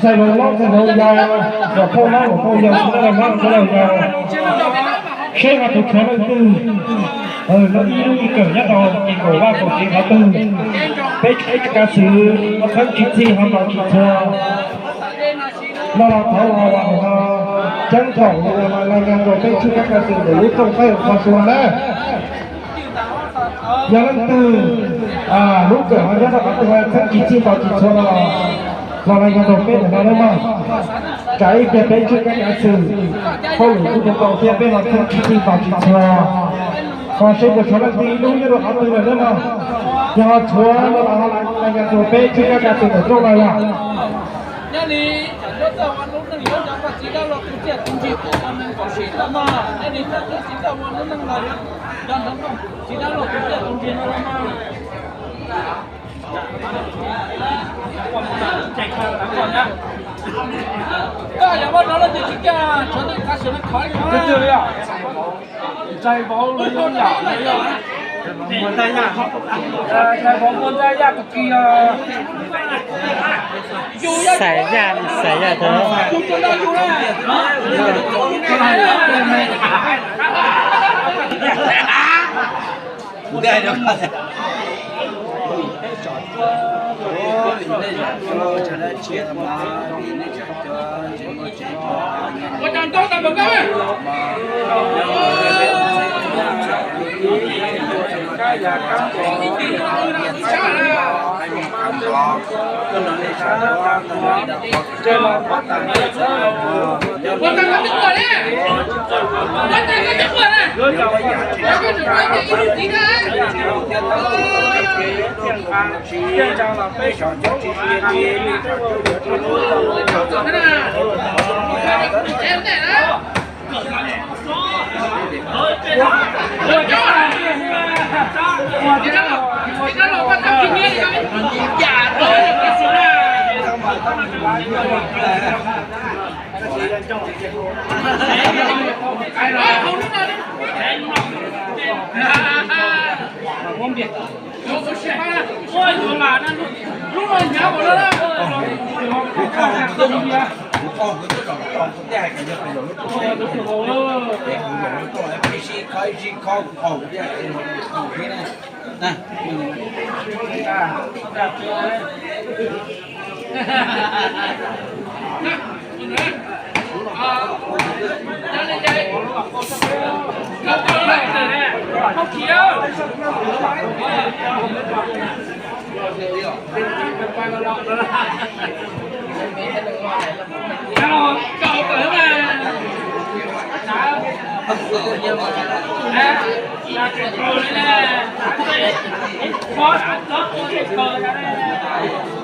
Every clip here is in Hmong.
Zais los lob zais los yau, kom phauj lob kom phauj yau, kom phauj lob kom phauj yau. Saib hais tus tshuav leej twg, lawv ib lub ib kawm nyob rau ces kaum vaj kaum tsev qhov twg, peb tsis kav xwm, txheeb tsis txhij ho ntaus tsis txhua. Los los thov los vam no, ceeb toom los lais nkag rau peb tshwj kab kav xwm ntawm lub rooj teb qhov xwb na. Yog leej twg lub kawm ho nyob rau qhov twg txheeb tsis txhij ntaus tsis txhua no los, los lais nkag rau peb ntawm no nawb mog. Tsam ib pliag peb tshwj kab kav xwm, hauj lwm kuj tau thiab peb ho txheeb tsis txhij ntaus tsis txhua. Ho seb puas tshuav leej twg ib lub nyob rau qhov twg lawm nawb mog. Yog ho tshuav no los ho lais nkag rau peb tshwj kab kav xwm ntawm rooj no yog. Nyob li tsam ncuab txawj ua lub neej yuav nrog koj txiv dab laug tu tsiaj tu ntsig ua neeg kom sim no mog. Nyob li tsam ncuab txiv txawj ua lub neej los yuav nrog koj txiv dab laug tu tsiaj tu ntsig no mog. Koj yog muaj rau leej twg tsis coj tshuav tej kav xwm no khov li. Zais vauv, zais vauv npua ntxab yaj tus kis os. Xais yaj, xais yaj tau.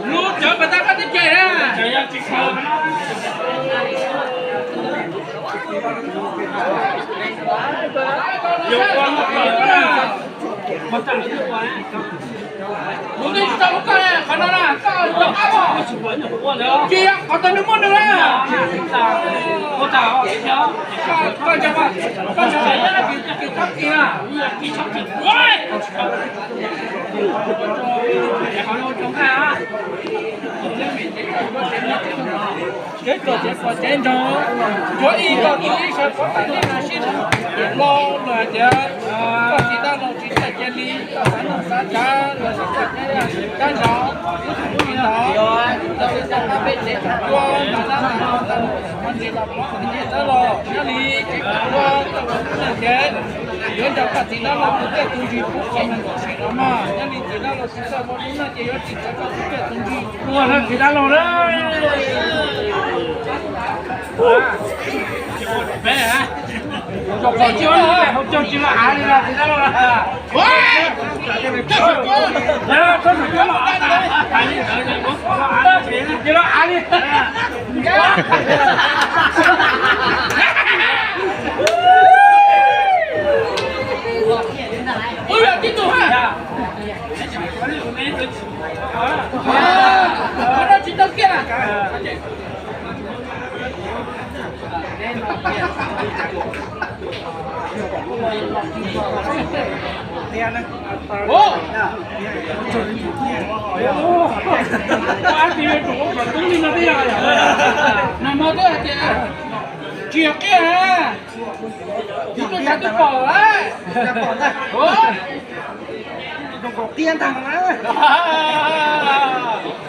Lub cov pas tab koj twb cem na. Kuv twb tsis tau lub koj qhov no na, koj yuav qab os. Ces qhov tau nws muaj nws na. Koj, koj, koj, koj, koj, koj, Tsev kom tsev kom tsev nrog, yuav ib koj tus ib sawv pov tam nej na sib los lawm tias koj tsis dab laug tsis txawj cia li koj xav noj xav tsav los sis koj cab nrog ib tug tus tsis ntawd. Peb tsev tub ntawd los nyob li tsev tub ntawd ces yuav nco txiv dab laug tus txiaj tus ntsig pub qhov meem tam sim no mas nyob li txiv dab laug tsis txawj ua lub no ces yuav tsis txawj ua tus txiaj tus ntsig ua no txiv dab laug na. Peb hauv caug tsis los av li txiv dab laug. Tsis los av li. Nag hmo twb hais tias tsis yog qia na, yus tuaj tsav twb pom lawm.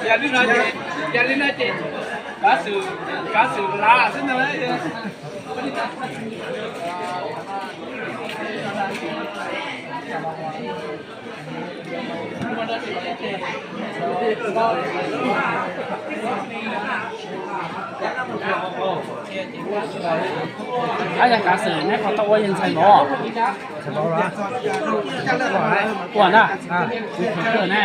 Yog li no ces, yog li no ces kav xwm, kav xwm lav xwb ntag. Ab, yog kav xwm neb puas tau ua yawg ntxhais mov? Ua na. Ne.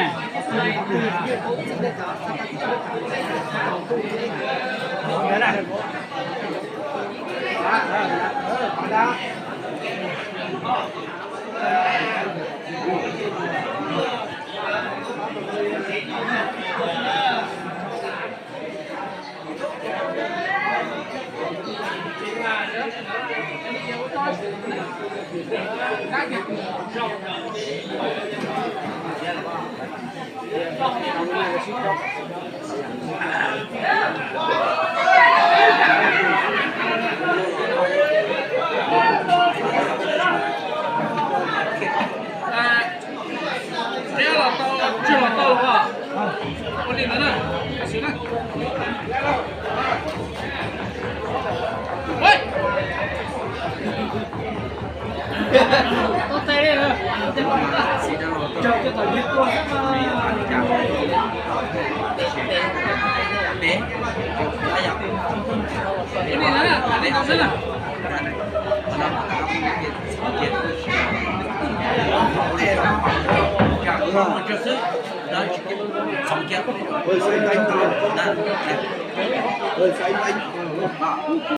Tsis los tau los as? Ua li ntawd na, tab sis na.